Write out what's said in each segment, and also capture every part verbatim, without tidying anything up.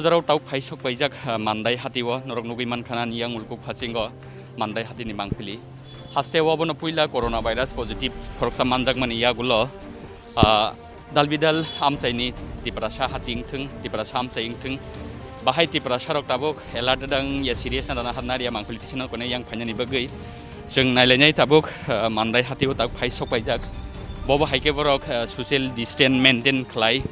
Jora o tabuk phai sok paijak, ah, Mandai hati o, norok nugwi mankha nini yang ulkuk phasingo Mandai hati ni mangpili. Haste o abono puila corona virus positive khoroksa manjakmani yagulo, ah, dalbidal amchaini Tiprasa hati wngthwng, Tiprasa amchai wngthwng. Bahai Tiprasa rok tabuk alert wng ya, serious na dana harna ya mangpili tisano kone yang phainani bagwi. Chwng nailainai tabuk, ah, Mandai hati o tabuk phai sok paijak. Bobo hai khe borok, ah, social distance maintain khlai.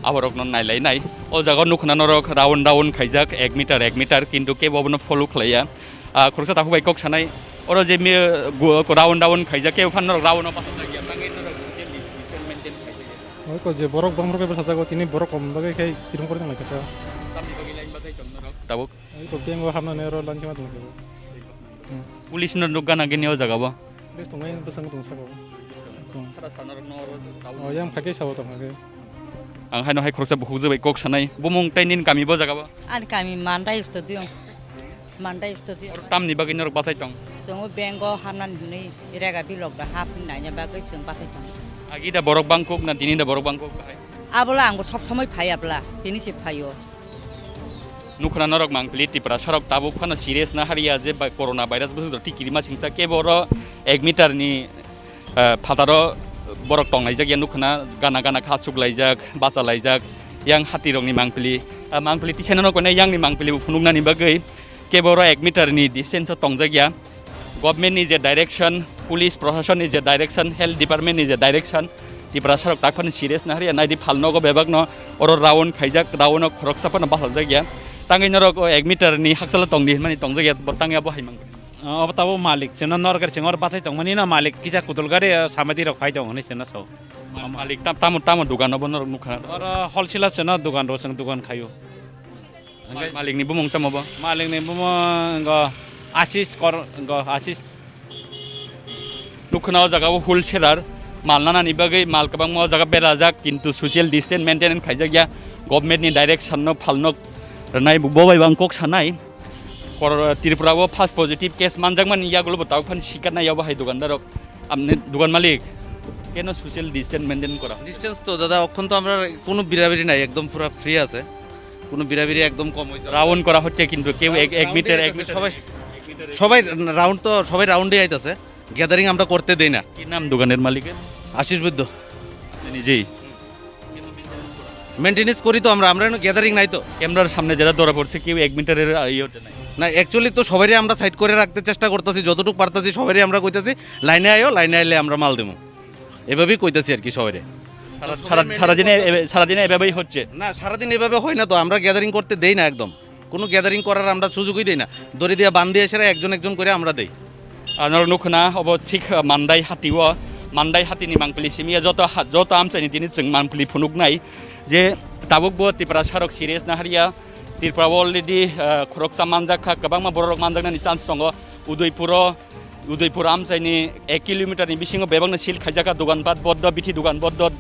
Aborokno nailainai. O jaga o nukha na norok round round khaijak, ek meter, ek meter, kintu kebo abono follow khlaiya. Ah, khoroksa takhuk bai kok sanai, oro je mi, gu-, round round khaijak, kebo phan norok round o bachajak ya, tangwi norok social distance maintain khaijak ya. Oi ko je borok bang rok bachajak o, tini borok kom bagwi khai kirum kori tong lai kha. Tamni bagwi line bachai tong norok tabuk. Oi ko bank o hapnani oro line khe ma tong kha. Hmm. Police no nukha na gini o jaga o. Police tongnai bwskango tong saka o. Tong. Khara sana rok no oro tabo. O yang phai khe sabo tong kha khe. Ang haino hai khoroksa bukhuk je bai kok sanai. Bumung tei nini kami bo jaga bo? Ani kami Mandai stadium. Mandai stadium. Oro tamni bagwi norok bachai tong? Chwng o bank o hapnani hwnwi rega bilok da hap hwnwi naina bagwi chwng bachai tong. Agi da borok bangkuk na tini da borok bangkuk hai? Abola ang bo sob somoi phai abla, tini se phai o. Nukha na norok mangpili Tiprasa rok tabuk phano serious na hariya je ba corona virus bwswk jora tikirima singsa kebo oro ek meter ni, eh, phataro borok tonglaijak ya nukha na gana gana kha chuklaijak, bachalaijak yang hati rokni mangpili, ah, mangpili tisano no kone yang ni mangpili bo phunuknani bagwi kebo oro ek meter ni distance o tongjak ya. Government ni je direction, police proshashan ni je direction, health department ni je direction, Tiprasa rok tak phano serious na hariya, naidi phalnogo bebak no oro round khaijak, round o khoroksa phano bachajak ya. Tangwi norok o ek meter ni hakchalo tongdi hinmani tongjak ya, bo tangya bo hai mangkha. Obo tabuk malik, chwngno norkar chwng oro bachai tongmani no malik kisa kutul gari, o samadi rok phai tong hwnwi chwngno sao. Ma-, malik tam-, tamo, tamo dugan obo norok nukha? Oro wholesaler chwngno dugan ro chwng dugan khaio. Mal-, malikni bumung tamo bo? Malikni bumung wngkha Ashish Kor-, wngkha Ashish. Nukha na o jaga o wholesaler mal nanani bagwi mal kwbangma o jaga berajak, kintu social distance maintain khaijak ya. Government ni direction no phalno rwnai bo bai bang kok sanai. Kor-, Tripura o first positive case manjakmani yagulo bo tabuk phano sikatnai ya bo hai dukandar rok. Amni dukan malik, keno social distance maintain kora? Distance to dada, okhon to amra kono birabiri nai, ekdom pura free ase, kono birabiri ekdom kom oiye. Round kora hocche kintu keu ek, ek meter, ek meter. Sobai, sobai round to, sobai round e aitase, gathering amra korte dei na. Ki nam dukaner maliker? Ashish Buddho. Apni nijei? Maintenance kori to amra, amra eno gathering nai to. Camera-r samne jera dhora porshe, keu ek meter-er, ah, iye hote nai. Na, actually to sobaire amra side kore rakhte chesta kortasi, jototuk partachi sobaire amra koitasi, line-e ayo, line-e aile amra mal demo. Ebhabei koitasi ar ki sobaire. Sara, sara, sara dine ebe-, sara dine ebhabei hocche? Na, sara din ebhabe hoi na to, amra gathering korte dei na ekdom. Kono gathering korar amra sujugoi dei na. Dori diya bandh diya sera ekjon ekjon kore amra dei. Ah, norok nukha na, obo thik, ah, Mandai hati o, Mandai hati ni mangpili simi ya joto ha-, joto amchai ni tini chwng mangpili phunuk nai je tabuk bo Tiprasa rok serious na hariya. Tripura o already, ah, khoroksa manjak kha, kwbangma borok rok manjaknani chance tongo. Udaipur o, Udaipur amchai ni ek kilometer ni bisingo bebak no seal khaijak kha, dugan pat boddo, bithi dugan boddo,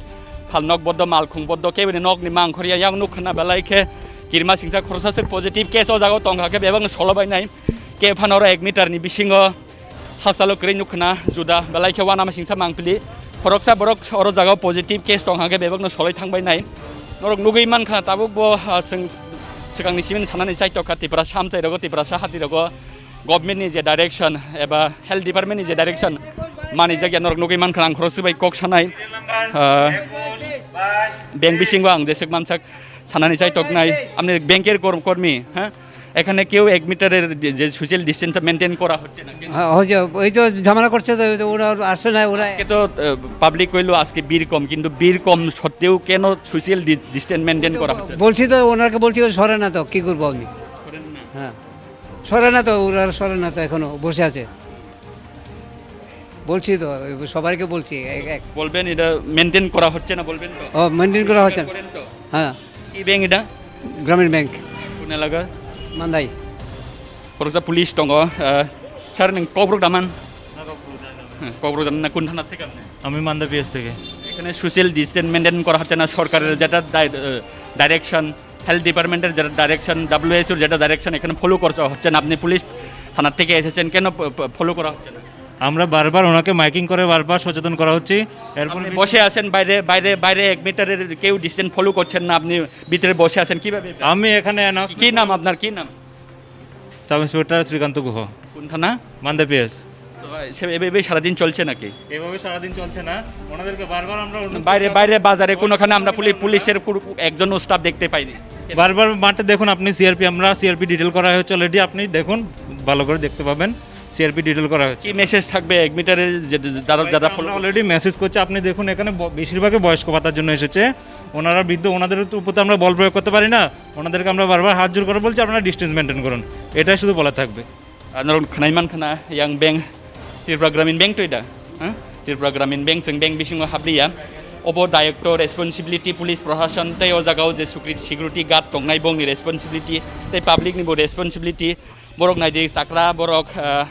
phalnok boddo, malkhung boddo, keboni nok ni mangkhor ya, yang nukha na belai khe kirima singsa khoroksa se positive case o jaga o tong kha khe bebak no solo bai nai. Khe phano oro ek meter ni bisingo hakchalo kwrwi nukha na juda belai khe uanama singsa mangpili. Khoroksa borok oro jaga o positive case tong kha khe bebak no soloi thang bai nai. Norok nugwi man kha na tabuk bo, ah, chwng swkang ni simi sanani chai tok kha Tiprasa amchai rogo, Tiprasa hati rogo government ni je direction eba health department ni je direction mani jak ya norok nugwi man kha na ang khoroksa bai kok sanai, ah, bank bisingo ang jeswk mansak. Sanani chai tok nai, amni banker কর্ম-, কর্মী, হ্যাঁ? এখানে কেউ এক মিটারের যে, যে social distance maintain করা হচ্ছে না, কেন? হ্যাঁ, হচ্ছে। এই তো ঝামেলা করছে তো, ওই তো ওরা আসছে না, ওরা আজকে তো, আহ, পাবলিক কইলো আজকে ভিড় কম, কিন্তু ভিড় কম সত্ত্বেও কেন social ডি-, ডিস্টেন্স মেইনটেইন করা হচ্ছে না? বলছি তো, ওনাকে বলছি, ও সরে না তো, কি করবো আমি? সরেন না? হ্যাঁ। সরে না তো, ওরা সরে না তো, এখনো বসে আছে। বলছি তো, সবাইকে বলছি, এক, এক। বলবেন, এটা মেইনটেইন করা হচ্ছে না, বলবেন তো? ও, মেইনটেইন করা হচ্ছে না। করেন তো? হ্যাঁ। কি ব্যাংক এটা? গ্রামীণ ব্যাংক। কোন এলাকা? Mandai. Khoroksa police tongo, ah, sir, nwng Kokborok daman? Kokborok daman. Hmm, Kokborok daman na kun thana thik apni? আমি মান্দা পিএস থেকে। এখানে সোশ্যাল ডিস্টেন্স মেইনটেইন করা হচ্ছে না, সরকারের যেটা ডাই-, আহ, ডাইরেকশন, হেলথ ডিপার্টমেন্টের যেটা ডাইরেকশন, ডাব্লিউএইচওর যেটা ডাইরেকশন, এখানে ফলো করা হচ্ছে না। আপনি পুলিশ থানা থেকে এসেছেন, কেন প-, প-, ফলো করা হচ্ছে না? আমরা বারবার ওনাকে মাইকিং করে বারবার সচেতন করা হচ্ছে। এরপর আপনি বসে আছেন বাইরে, বাইরে, বাইরে এক মিটারের কেউ ডিস্টেন্স ফলো করছেন না, আপনি ভিতরে বসে আছেন কিভাবে? আমি এখানে অ্যানাউন্স কি নাম আপনার, কি নাম? সাব ইন্সপেক্টর শ্রীকান্ত গুহ। কোন থানা? মান্দা পিএস। তো, এভাবে সারাদিন চলছে নাকি? এভাবে সারাদিন চলছে না, ওনাদেরকে বারবার আমরা অনুরোধ বাইরে, করছি। বাইরে বাজারে কোনোখানে আমরা পুলি-, পুলিশের কোনো একজন স্টাফ দেখতে পাইনি। বারবার মাঠে দেখুন আপনি, সিআরপি, আমরা সিআরপি ডিটেল করা হয়েছে অলরেডি, আপনি দেখুন, ভালো করে দেখতে পাবেন, সিআরপি ডিটেল করা হয়েছে। কি মেসেজ থাকবে এক মিটারে যে যারা, যারা ফলো? আমরা অলরেডি মেসেজ করছি, আপনি দেখুন এখানে ব-, বেশিরভাগই বয়স্ক ভাতার জন্য এসেছে, ওনারা বৃদ্ধ, ওনাদের উপর তো আমরা বল প্রয়োগ করতে পারি না, ওনাদেরকে আমরা বারবার হাত জোর করে বলছি, আপনারা ডিস্টেন্স মেনটেন করুন, এটাই শুধু বলা থাকবে। Norok khwnai mankha na, yang bank, Tripura Gramin Bank toi da? Ha? Tripura Gramin Bank, chwng bank bisingo habliya. Obo director responsibility, police prohason tei o jagao je security, security guard tongnai bongni responsibility tei public ni bo responsibility. Borok naidi chakra, borok, ah,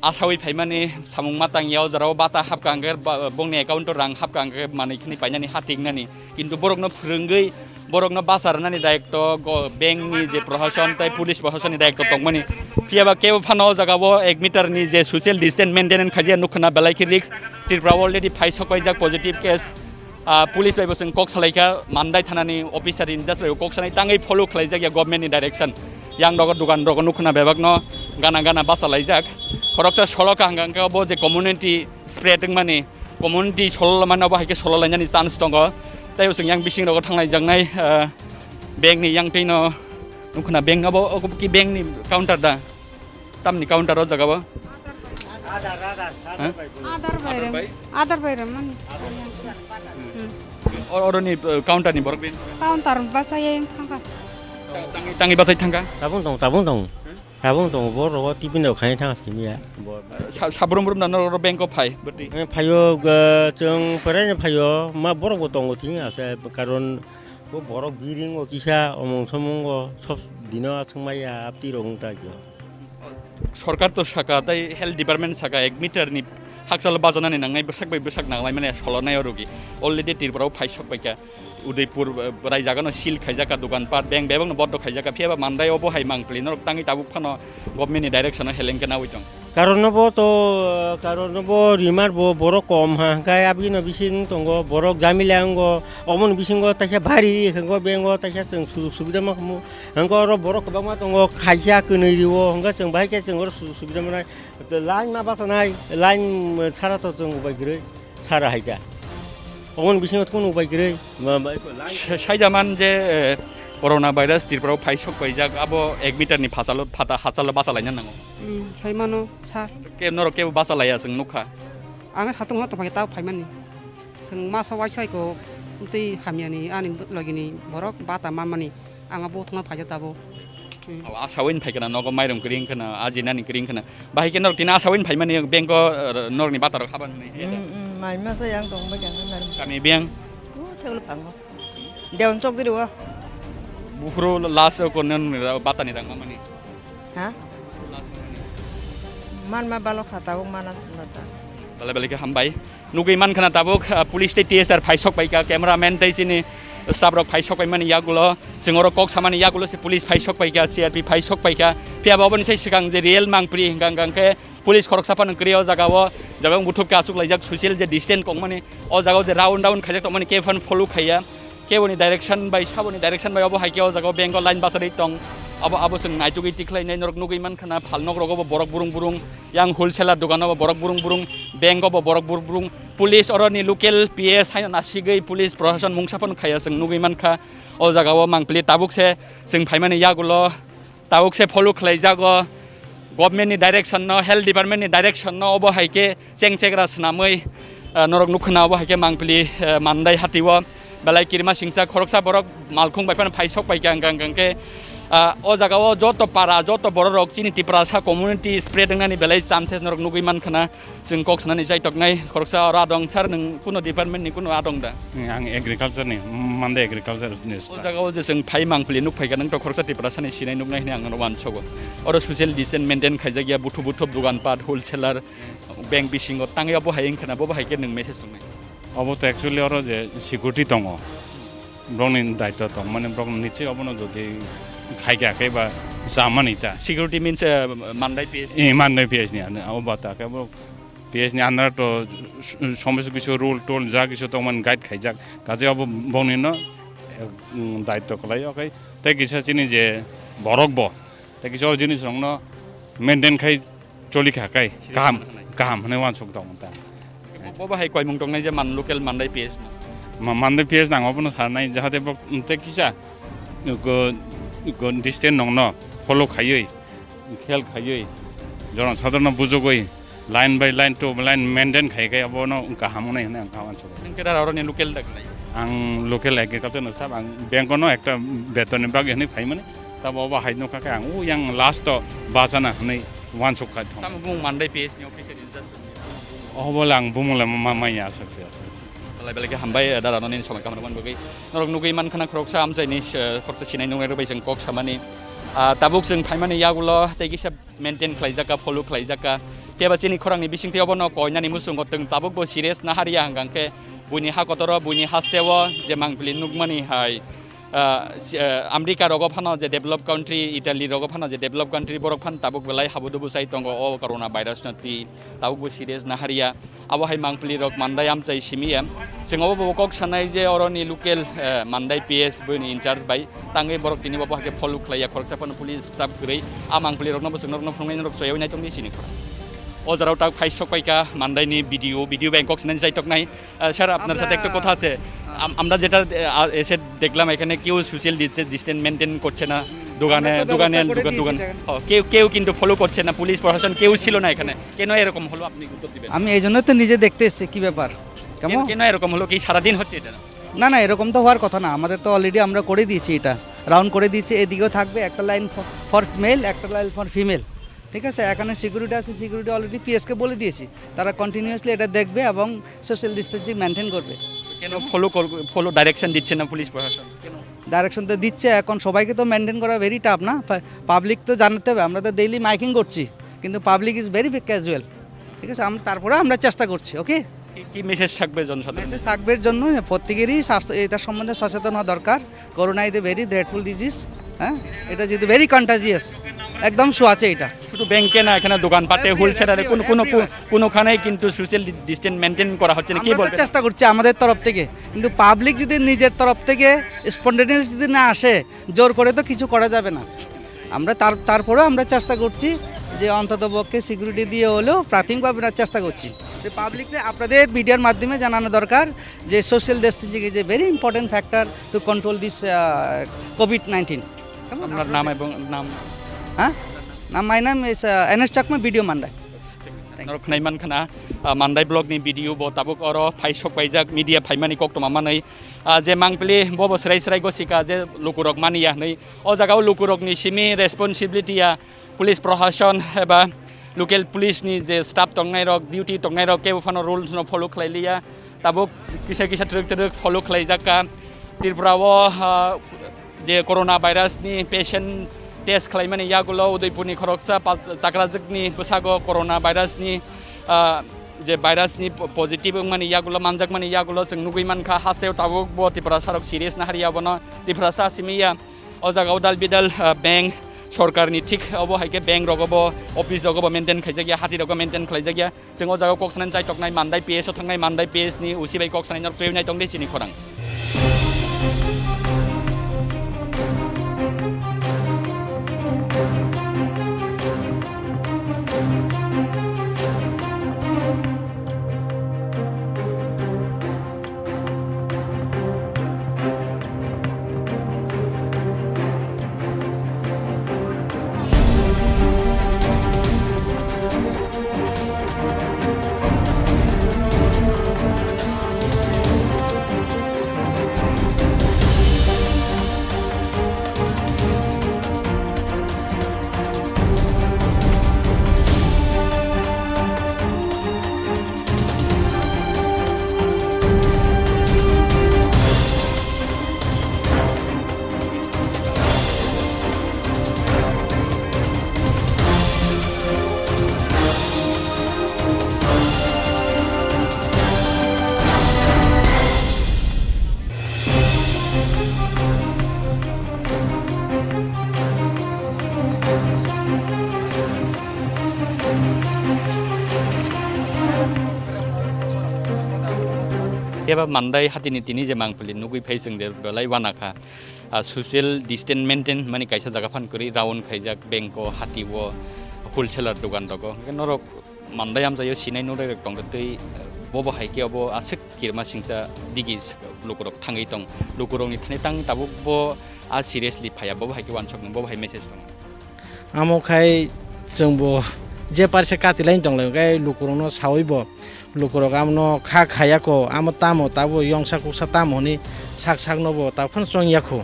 asawi phaimani samung matang ya o jorao bata hapka hwnkhe ba-, bongni account o rang hapka hwnkhe manwi khwnwi painani ha tiknani. Kintu borokno phwrwngwi, borokno bacha rwnani daitw go-, bank ni je prohason tei police prohason ni daitw tongmani. Phiyaba kebo phano o jaga o ek meter ni je social distance maintain khaijak nukha na belai khe risk. Tripura already phai sok paijak positive case. Ah, police bai bo chwng kok salaikha, Mandai thana ni officer in just bai bo kok sanai tangwi follow khlaijak ya government ni direction. Yang rogo dukan rogo nukha na bebak no gana gana bacha laijak. Khoroksa solo kaham hwnkhe bo je community spread wngmani. Community sololomani obo hai khe sololainani chance tongo. Tei bo chwng yang bising rogo thanglaijaknai, ah, bank ni yang twi no nukha na bank abo, obo ki bank ni counter da? Tamni counter o jaga bo? Ha? Adar bai. Adar bai ram. Adar bai ram mani. Hmm. O-, oroni, eh, counter ni borok bin? Counter bachai thangkha. Tangi, tangi bachai thangkha? Tabung tong, tabung tong. Hmm? Tabung tong, bo rogo tiffin rok khai thang simi ya. Bo. Sa-, sabrum brum na noro bank o phai, berarti? Eh, phaio, ga, chwng pore ne phaio, ma borok bo tongo thing ase, karon bo borok biring o kisa omong somong o sob dino aswng maya apti rok wng ta khe. Sorkar to saka, tai health department saka, ek meter ni hakchalo bajanani nangnai bwsak bai bwsak nanglai mani solonai o rogi. Already Tripura o phai sok paikha. Udaipur, eh, rai jaga no seal khaijak ka, dukan pat, bank bebak no bondo khaijak ka, phiya ba Mandai obo hai mangpili norok tangwi tabuk phano government ni direction o heleng khe nawi tong. Karon no bo to, karon no bo rimar bo borok kom ha, hwnkhe aboni bising tongo borok jamila wngo, omoni bisingo taisa bari hwnkhe bank o taisa chwng sujug subida ma khamu, hwnkhe oro borok kwbangma tongo, khaisa kwnwi rio, hwnkhe chwng bahai khe chwng oro sujug subida manai, line ma bachanai, line sara to chwng ubai kwrwi. Sara hai kha. Omoni bisingo kunu upai kwrwi. Ma, ma, Sa-, saijaman je, eh, corona virus Tripura o phai sok paijak, abo ek meter ni phachalo, phata, hachalo bacha laina nango. Hmm, sai mano, sir. Ke norok kebo bacha laiya chwng nukha. Ang satung ha tongphai ta phaimani. Chwng masa waisa ko tei hamyani ani logini borok bata manmani. Ang abo thangna phaijak tabuk. Hmm. Aw, asawin phai khna nogo mairum kwring khna, ajinani kwring khna. Bahai khe norok tini asawin phaimani bank o, eh, norokni bata rok haban hwnwi. Hmm, hmm, mai ma jai ang tong bai kha norok. Kami bank? O, thewlo phango. Deon chok diri o. Buphuru last o kon norokni ra-, bata ni rang mamani. Ha? Man ma balok kha tabuk mana na ta. Bale bale khe hambai. Nugui mankha na tabuk, ah, police tei T S R phai sok paikha, cameraman tei chini staff rok phai sok paimani yagulo, chwng oro kok samani yagulo se police phai sok paikha, C R P phai sok paikha. Phiya ba oboni sai swkang je real mangpri hwnkha, hwnkha khe police khoroksa phano kwrwi o jaga o, jabang buthuk khe achuk laijak social je distance kongmani, o jaga o je round round khaijak tongmani khe phano follow khaiya. Keboni direction bai, saboni direction bai obo hai khe o jaga o bank o line bacharwi tong. Abo, abo chwng naitugwi tikhlai nai norok nugui mankha na phal nok rogo bo borok burung burung, yang wholesaler dogano bo borok burung burung, bank o bo borok burung burung, police oroni local P S haino nasigwi police proshashan mungsa phano khaiya chwng nugui mankha. O jaga o mangpili tabuk se chwng phaimani yagulo. Tabuk se follow khlai jago government ni direction no, health department ni direction no, obo hai khe cheng chegra swnamwi, ah, norok nukha na obo hai khe mangpili, ah, Mandai hati o belai kirima singsa khoroksa borok malkhung bai phano phai sok pai kha, hwnkha, hwnkha khe, ah, o jaga o joto para, joto borok rok chini Tiprasa community spread wngnani belai chance norok nugui mankha na. Chwng kok sanani chaitoknai khoroksa oro adong, sir, nwng kuno department ni kuno adong da? Ang agriculture ni, Mandai agriculture ni. O jaga o je chwng phai mangpili nuk phaikha, nwng to khoroksa Tiprasa ni sinai nuknai hwnwi ang nono uansogo. Oro social distance maintain khaijak ya, buthu buthu dogan pat, wholesaler, bank bisingo tangwi abo hai wngkha na, bo hai khe nwng message tongnai? Obo to actually oro je security tongo, borokni daitw tong, mane borok nichoi obono jodi Khai kha khe ba chamani ta. Security means, eh, Mandai P S. Eh, Mandai P S ni, ano, abo ba ta khe bo P S ni under to s-, s-, somosto kisu rule tool ja kisu tongmani guide khaijak. Kaje abo bongni no, eh, mm, daitto kwlai, okay. Tei kisa chini je borok bo, tei kisa o jinis rok no maintain khai choli kha kai, kaham, kaham hwnwi uansuk tongo ta. Bo, bo bahai koimung tongnai je man local Mandai P S no? Ma-, Mandai P S nang obono sanai, jahate bo, mm, tei kisa, go, go distance nongno follow khaiwi, khel khaiwi, jono sadharno bujugwi, line by line to line maintain khai kai, abono kaham wngnai hwnwi ang kaham uansuk. Nung kera aro ni local da khlai? Ang local agriculture no staff, ang bank no ekta beton ni bagwi hwnwi phaimani. Tabo obo hai nukha khe ang o yang last o bachana hwnwi uansuk kha thung. Tamo bung Mandai P S ni officer in charge. Obo le ang bumung le ma, ma, maya aswk se, aswk se. Belai belai khe hambai, eh, dara no nini somai kamar man bagwi. Norok nugwi man khana khoroksa amchai ni, eh, khoroksa sinai nungnai rok bai chwng kok samani. Ah, tabuk chwng phaimani yagulo tei kisa maintain khlaijak kha, follow khlaijak kha. Phiya ba chini khorang ni bisingtwi obo no koinani muchungo twng tabuk bo serious na hariya hwnkha khe buini ha kotor o, buini haste o je mangpili nukmani hai, ah, si-, ah, America rogo phano je develop country, Italy rogo phano je develop country, borok phano tabuk belai habudubu chai tongo o corona virus no twi, tabuk bo serious na hariya. Abo hai mangpili rok Mandai amchai simi ya. Chwng obo bo kok sanai je oroni local, eh, Mandai P S bini in charge bai tangwi borok tini bo hai khe follow khlai ya, khoroksa phano police staff kwrwi. A mangpili rokno bo chwng norokno phunuknai norok chwyaui nai tongdi sini khorang. O jora o tak phai sok pai kha Mandai ni B D O, B D O bai kok sanai jai toknai. আহ, স্যার, আপনার সাথে একটা কথা আছে। আম-, আমরা যেটা, আহ, এসে দেখলাম এখানে কেউ সোশ্যাল ডিস্টে-, ডিস্টেন্স মেনটেন করছে না। দোকানে, আমরা তো দোকানে, ব্যবস্থা করে দোকান, দিয়েছি দোকান, দেখেন। ও, কেউ, কেউ কিন্তু ফলো করছে না, পুলিশ প্রশাসন কেউ ছিল না এখানে। কেন এরকম হলো, আপনি উত্তর দিবেন। আমি এই জন্য তো নিজে দেখতে এসেছি কি ব্যাপার। কেন, কেমন? কেন এরকম হলো? কি সারাদিন হচ্ছে এটা? না, না, এরকম তো হওয়ার কথা না। আমাদের তো অলরেডি আমরা করে দিয়েছি এটা, রাউন্ড করে দিয়েছি। এদিকেও থাকবে একটা লাইন ফর মেল, একটা লাইন ফর ফিমেল। ঠিক আছে, এখানে সিকিউরিটি আছে, সিকিউরিটি অলরেডি পিএসকে বলে দিয়েছি, তারা কন্টিনিউয়াসলি এটা দেখবে এবং সোশ্যাল ডিস্টেন্সিং মেনটেন করবে। কেন ফলো কর-, ফলো ডাইরেকশন দিচ্ছে না পুলিশ প্রশাসন? কেন? ডাইরেকশন তো দিচ্ছে, এখন সবাইকে তো মেনটেন করা ভেরি টাফ না। পা-, পাবলিক তো জানাতে হবে, আমরা তো ডেইলি মাইকিং করছি, কিন্তু পাবলিক ইজ ভেরি ক্যাজুয়াল। ঠিক আছে, আমরা, তারপরে আমরা চেষ্টা করছি। ওকে, কি, কি মেসেজ থাকবে জনসাধারণের? মেসেজ থাকবে জন্য প্রত্যেকেরই স্বাস্থ্য, এটার সম্বন্ধে সচেতন হওয়া দরকার। Corona is a very dreadful disease. হ্যাঁ, এটা যেহেতু ভেরি কন্টাজিয়াস, একদম শু আছে এটা। শুধু ব্যাংকে না, এখানে দোকানপাটে, এভরিওয়্যার, হোলসেলারে, এভরিওয়্যার, কোনো, কোনো, এভরিওয়্যার। কোনোখানেই কিন্তু সোশ্যাল ডি-, ডিস্টেন্স মেনটেন করা হচ্ছে না। কি আমরা তো বলবেন? চেষ্টা করছি আমাদের তরফ থেকে, কিন্তু পাবলিক যদি নিজের তরফ থেকে স্পন্টেনিয়াস যদি না আসে, জোর করে তো কিছু করা যাবে না। আমরা তার, তারপরেও আমরা চেষ্টা করছি যে অন্তত পক্ষে সিকিউরিটি দিয়ে হলেও প্রাথমিকভাবে আমরা চেষ্টা করছি। তো পাবলিককে আপনাদের মিডিয়ার মাধ্যমে জানানো দরকার যে social distancing is a very important factor to control this covid nineteen. আপনার নাম এবং নাম? হ্যাঁ, নাম, my name is N S Chakma, BDO Mandai. Norok khnai man khana, ah, Mandai block ni B D O bo tabuk oro phai sok paijak, media phaimani koktwma manwi, ah, je mangpili bo bo srai srai gosika je lukurok mani ya hwnwi. O jaga o lukurok ni simi responsibility ya police prohashon eba local police ni je staff tongnai rok, duty tongnai rok kebo phano rules no follow khlai liya. Tabuk kisa kisa twrwk twrwk follow khlai jak kha. Tripura o, ah, je corona virus ni patient test khlaimani yagulo Udaipur ni khoroksa pal-, chakrajwk ni bwsago corona virus ni, ah, je virus ni po-, positive wngmani yagulo, manjakmani yagulo chwng nugwi mankha, hasteo tabuk bo Tiprasa rok serious na hariya bono, Tiprasa simi ya. O jaga o dal bidal, ah, bank, sorkar ni thik obo hai khe bank rogo bo, office rogo bo maintain khaijak ya, hati rogo maintain khlaijak ya. Chwng o jaga o kok sanani chai toknai Mandai P S o thangnai, Mandai P S ni O C bai kok sanai norok chwrai nai tong de chini khorang. Eba Mandai hatini tini je mangpili nugui phai chwng je belai wana kha. Ah, social distance maintain mani kaisa jaga phan kwrwi round khaijak bank o hati o wholesaler dogan rogo. Hwnkhe norok Mandai amchaio sinai nurek tong twi bobo hai khe obo aswk kirma singsa digi lukurok thangwi tong. Lukurokni thani tang tabuk bo a seriously phaiya, bobo hai khe wansok nung, bobo hai message tong. Amo khai chwngbo je parisa kati laini tong lai, khai lukurokno sawi bo, lukurok amono kha khaya ko, amo tamo tabo yongsa kuksa tamo hwnwi sak sakno bo tabuk phano chongya kho.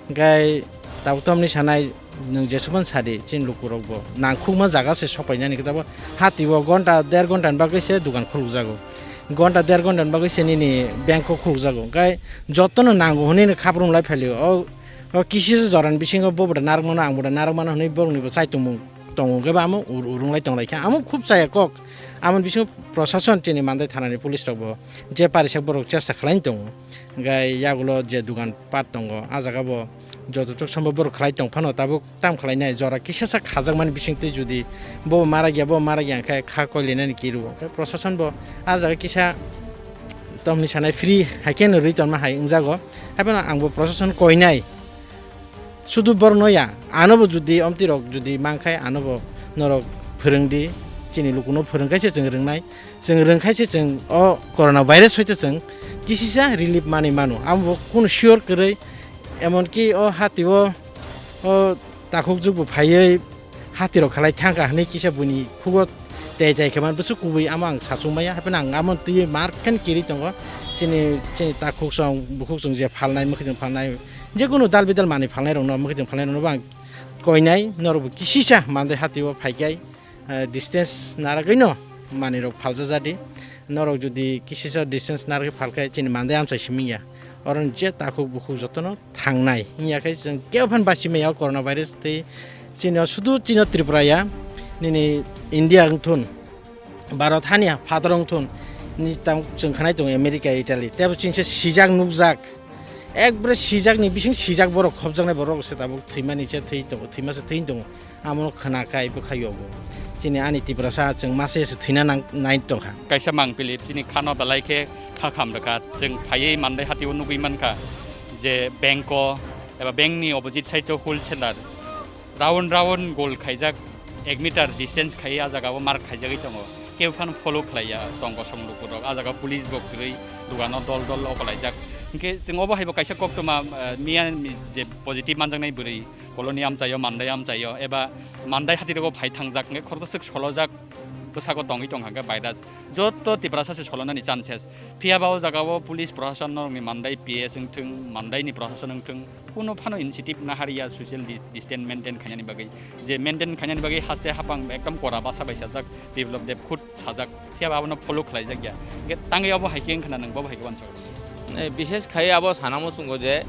Hwnkhe tabuk tamni sanai nwng jesukmani sadi chini lukurokbo nangkhukma jaga se sopainani khe tabuk hati o gonta der gonta ni bagwi se dogan khulukjago, gonta der gonta ni bagwi se nini bank o khulukjago, hwnkhe jotono nango hwnwi no khaprung lai phailio. O, o kisi se jorani bisingo bo bwdha narwkmano ang bwdha narwkmano hwnwi borokni bo chai tongmung tongo hwnkhe bo amo ur-, urung lai tong lai kha, amo khub chaya kok. Amoni bisingo prosason chini Mandai thanani police rokbo je parisak borok chesta khlai tongo. Hwnkhe yagulo je dogan pat tongo, ah jaga bo joto tok sombo borok khlai tong phano tabuk tam khlai nai, jora kisa sak khajakmani bisingtwi judi bo mara gya, bo mara gya hwnkhe kha koi lenani kiru. Hwnkhe prosason bo ah jaga kisa tamni sanai free hai khe no rwi tonma hai wngjago. Haphano ang bo prosason koi nai. Sudu borokno ya, anobo judi omtwi rok judi mankhai, anobo norok phwrwngdi, chini lukuno phwrwngkhaise chwng rwngnai, chwng rwngkhaise chwng o corona virus hoite chwng kisisa relief manwi mano. Amo bo kunu sure kwrwi, emonki o hati o, o takhuk jukbo phaiwi hati rok khalai thangkha hwnwi kisa buini khugo tei tei khe man bwswk kubui amo ang sachung maya, hapheno ang amo twi mar khen kiri tongo, chini, chini takhuk song bukhuk song je phalnai, mwkhwtwng phalnai, jekunu dal bidal manwi phalnai rokno, mwkhwtwng phalnai rokno bo ang koinai, norokbo kisisa Mandai hati o phaikhai, eh, distance naragwino manwi rok phalsa jadi, norok jodi kisisa distance naragwi phalkhai chini Mandai amchai simi ya, oro je takhuk bukhuk jotono thangnai wngya khe chwng kebo phan bachimaya o corona virus tei chini o sudu chini o Tripura ya, nini India wngthun. Bharat hani phataro wngthun, ni tang chwng khanai tongo America, Italy, tebo chini se sijak nukjak, ekbare sijakni bising sijak borok khopjaknai borok se tabuk thwimani se thwi tongo, thwima se thwi tongo, amono khwna kai bwkha yogo. Chini ani Tiprasa chwng masa se thwina nang nai tongkha. Kaisa mangpili chini khano belai khe kha kham rwkha, chwng phaiwi Mandai hati o nugwi mankha je bank o eba bank ni opposite side o wholesaler. Round round goal khaijak, ek meter distance khai a jaga o mark khaijagwi tongo. Kebo phano follow khlaiya tong kosong lukurok. A jaga police bo kwrwi dogano dol dol okolaijak. Hinkhe chwng obo haibo kaisa koktwma, eh, miya ni je positive manjaknai bwrwi colony amchaio, Mandai amchaio, eba Mandai hatirogo phai thangjak, hinkhe khoroksa swk solojak bwsako tongwi tongkha hinkhe virus. Joto Tiprasa se solonani chances. Phiya ba o jaga o police proshashan norokni Mandai P S wngthwng, Mandai ni proshashan wngthwng, kuno phano initiative nahariya social di-, distance maintain khainani bagwi. Je maintain khainani bagwi haste hapang ekdom kora basa bai sajak, Biplab Deb khud sajak. Phiya ba abono follow khlaijak ya. Hingke tangwi abo hai khe wngkha na, nwng bo hai khe uansuk. Eh, bishes khai abo sana muchungo je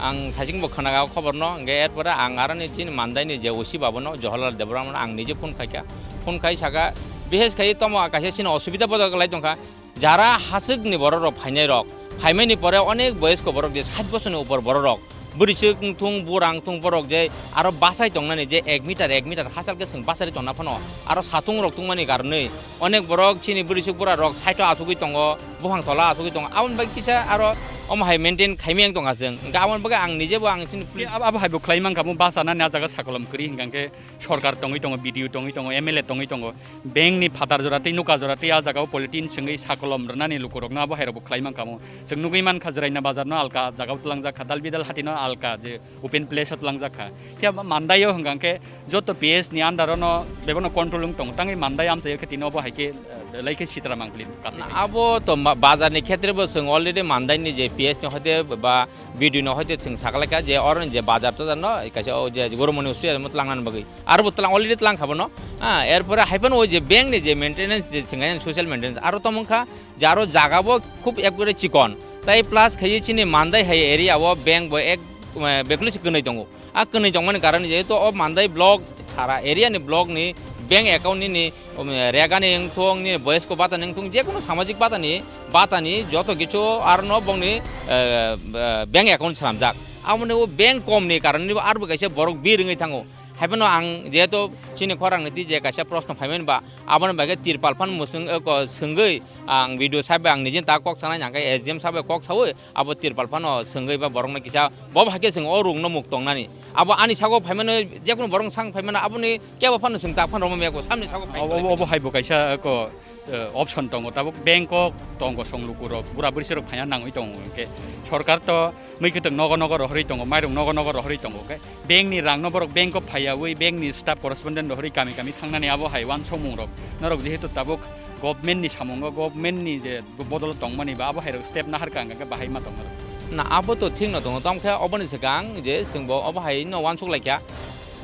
ang thaiching bo khwnaga o khobor no, hingke er pore ang aro ni chini Mandai ni je O C babu no, Jawaharlal Debbarma no ang nije phone khaikha. Phone khai saka, bishes khai tomo kaisa chini osubida bodol lai tongkha. Jara haswkni bororok phainairok, phaimaini pore onek boyosko borok je sait bosorni upor bororok, bwrwiswk wngthung, bura wngthung borok je aro bachai tongnani je ek meter, ek meter hachal khe chwng bachari tongna phano aro satungrok tungmani karonwi onek borok chini bwrwiswk burarok side-o achugwi tongo, buphang tola achugwi tongo, aboni bagwi kisa aro omo hai maintain khaimaya wng tongkha chwng. Hwnkhe aboni bagwi ang nijebo ang chini police. Abo, abo haibo khlai mankha, omo bachanani ah jaga sakolom kwrwi hwnkha khe sorkar tongwi tongo, B D O tongwi tongo, M L A tongwi tongo. Bank ni phatar jora tei nuka jora tei ah jaga o polythene swngwi sakolom rwnani lukurokno abo hairokbo khlai mankha mo. Chwng nugwi mankha, Jwraina bazar no alka jaga o twlangjak kha, Dalbidal hati no alka je open place o twlangjak kha. Phiya ba Mandai o hwnkha khe joto P S ni under o no bebak no control wng tongo, tangwi Mandai amchai o khe tini obo hai khe, eh, belai khe sitra mangpili kasai. Abo to ma-, bazar ni khetre bo chwng already Mandai ni je P S ni hoite ba B D O no hoite chwng sakalaikha je oro ni je bazar to jano kaisa o je gormoni usu mo twlangnani bagwi. Aro bo twlang, already twlang kha bono. Ah, er pore hai phano o je bank ni je maintenance je chwng social maintenance aro tamo wngkha je aro jaga bo khub ekbare chikon. Tai plus khai chini Mandai hai area o bank bo ek, eh, bekhlu se kwnwi tongo. A kwnwi tongmani karon je to o Mandai block sara area ni block ni bank account ni, ni, um, rega ni wngthung, ni boyosko bata ni wngthung, je kono samajik bata ni, bata ni joto kichu aro no bongni, eh, eh, bank account swnamjak. Amoni o bank kom ni karon ni bo arbo kaisa borok bir wngwi thango. Haiphano ang jehetu chini khorang niti je kaisa proshno phaimani ba, aboni bagwi tirpal phan mwswng, eh, ko swngwi ang B D O saheb bai ang nijini ta kok sanai, hwnkhe S D M saheb bai kok sawi abo tirpal phano swngwi ba borokno kisa bo hai khe chwng o rungno muk tongnani. Abo ani sago phaimano jekunu borok sang phaimano aboni kebo phano chwng ta phano romwi maya ko samni sago phai Obo, obo, obo hai bo kaisa ko, eh, option tongo. Tabuk bank o tongo song lukurok, bura bwrwisirok phaina nangwi tongo. Hwnkhe sorkar to mui kwtwng nogo nogo rohorwi tongo, mairung nogo nogo rohorwi tongo. Hwnkhe bank ni rang no borok bank o phaiyawi bank ni staff correspondent rohorwi kami kami thangnani abo hai uansukmung rok. Norok jehetu tabuk government ni samungo, government ni je bodol tongmani ba abo hai rok step nahar ka hwnkhe bahai ma tongma rok. Na abo to thik no tongo, tamo khe oboni swkang je chwng bo obo hai no uansuk lai kha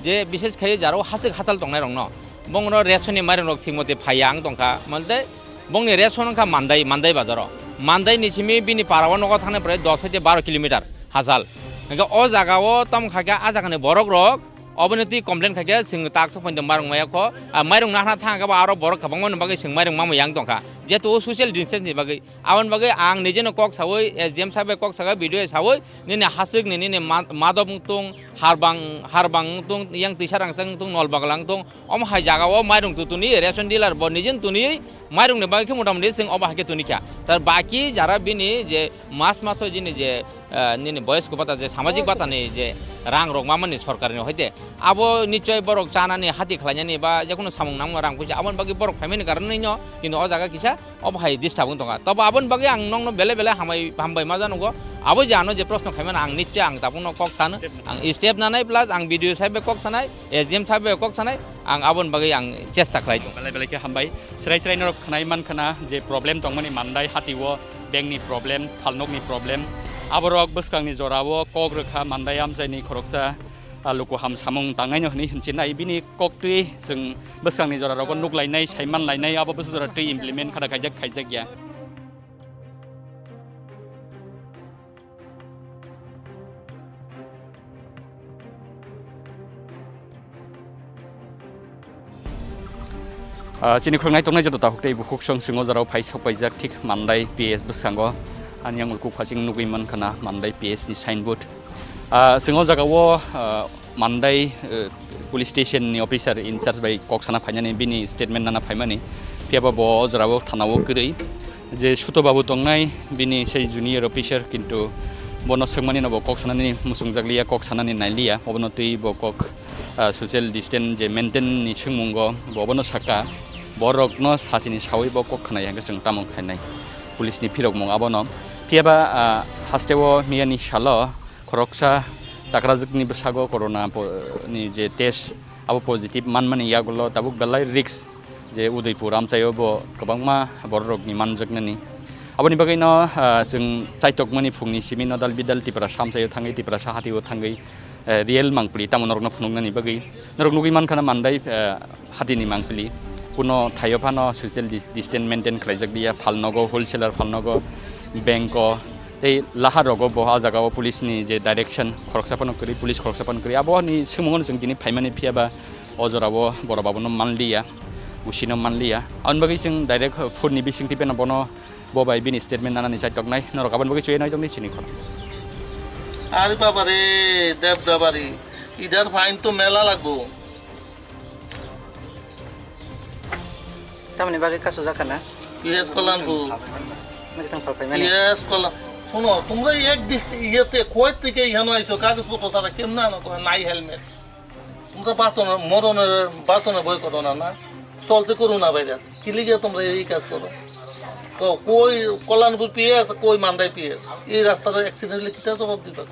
je bishes khai jaro hasik hachal tongnai rok no. Bongno ration ni mairung rok thik mote phaiya ang tongkha, mante bongni ration wngkha Mandai, Mandai bazaro. Mandai ni simi bini para o nogo thangna prai dos hoite baro kilometer hachal. Hingke o jaga o tamo khaikhe a jaga ni borok rok oboni twi complain khaikhe chwng tak sok phaino mairung maya kho. A mairung nahna thang khe bo aro borok kwbangma ni bagwi chwng mairung mamwi yang tongkha. Jeto o social distance ni bagwi. Aboni bagwi ang nijeno kok sawi, S D M saheb bai kok saga, B D O sawi, nini hasik ni, nini ma-, madop wngtung, harbang, harbang wngtung, yang tisa rangchak wngtung, nol bagla wngtung, omo hai jaga o mairung tutuni, ration dealer bo nijeno tuni, mairung ni bagwi khe mota moti chwng obo hai khe tuni kha. Tar baki jara bini je mas maso jini je, eh, nini boyes ko bata je samajik bata ni je rang rok mamani sorkar ni hoite, abo nichoi borok chanani hati khlainani ba jekunu samung nangma rang puisa aboni bagwi borok phaimani karon no, kintu o jaga kisa obo hai disturb wng tongkha. Tobo aboni bagwi ang nokno bele bele hambai, hambai ma janogo. Abo je ano je proshno khaimano ang nichche ang tabukno kok sano. Ang step nanai plus ang B D O saheb bai kok sanai, S D M saheb bai kok sanai, ang aboni bagwi ang chesta khlai tongo. Belai belai khe hambai. Srai srai norok khnai mankha na je problem tongmani Mandai hati o bank ni problem, phalnok ni problem. Aborok bwskang ni jora o kok rwkha Mandai amchai ni khoroksa, ah, luku ham samung tangnaino hwnwi hwnchirnai. Bini koktwi chwng bwskangni jora rogo nuk lainai, saiman lainai, abo bwswk jora twi implement khada khaijak, khaijak ya. Ah, chini khoroknai tongnai joto takhuk tei bukhuk song chwng o jora o phai sok paijak thik Mandai P S bwskango. Ani yang ulkuk phaching nugwi mankha na Mandai P S ni signboard. Ah, chwng o jaga o, ah, Mandai, eh, police station ni officer in charge bai kok sana phainani bini statement nana phaimani. Phiya ba bo o jora o thana o kwrwi je Suto babu tongnai bini sei junior officer, kintu bono swngmani no bo kok sanani muchungjak liya, kok sanani nai liya. Obono twi bo kok, ah, social distance je maintain ni swngmungo bo obono saka. Borok no sachini sawi bo kok khnai hwnkhe chwng tamo khainai police ni phirokmung abono. Phiya ba, ah, haste o miya ni salo khoroksa chakrajwkni bwsago corona po-, ni je test abo positive manmani yagulo tabuk belai risk je Udaipur amchaio bo kwbangma bororokni manjaknani. Aboni bagwino, ah, chwng chaitokmani phungni simi nodal bidal Tiprasa amchaio thangwi Tiprasa hatio thangwi, eh, real mangpili tamo norokno phunuknani bagwi. Norok nugwi mankha na Mandai, eh, hatini mangpili. Kuno thaio phano social dis-, distance maintain khlaijak liya, phalnogo, wholesaler phalnogo, bank o, tei lahar rogo bo ah jaga o police ni je direction khoroksa phano kwrwi, police khoroksa phano kwrwi. Abo ni swngmung no chwng tini phaimani phiya ba o jora o borok babu no manliya, busi no manliya. Aboni bagwi chwng direct phone ni bising twi phano bono bo bai bini statement nanani chaitoknai. Norok aboni bagwi chuya nai tongdi chini khorang. আরে বাবা রে, দেবদাবাড়ি, ইধার ফাইন তো মেলা লাগবো। Tamoni bagwi kasu jakha na? P S Kalanpur। Nokisang phalpai mani? P S Kalan-, শোনো, তোমরা এক দৃষ্টি ইয়েতে কুয়েত থেকে এখানে আইছো, কাগজপত্র ছাড়া কেমনে আনো? কয় নাই হেলমেট। তোমরা বাঁচো না, মরণের, বাঁচো না ভয় করো না, না? চলছে করোনা ভাইরাস, কি লিগে তোমরা এই কাজ করো? তো কই কল্যাণপুর P S, কই মান্দাই P S? এই রাস্তাটা অ্যাক্সিডেন্ট হলে কিতা জবাব দিবা?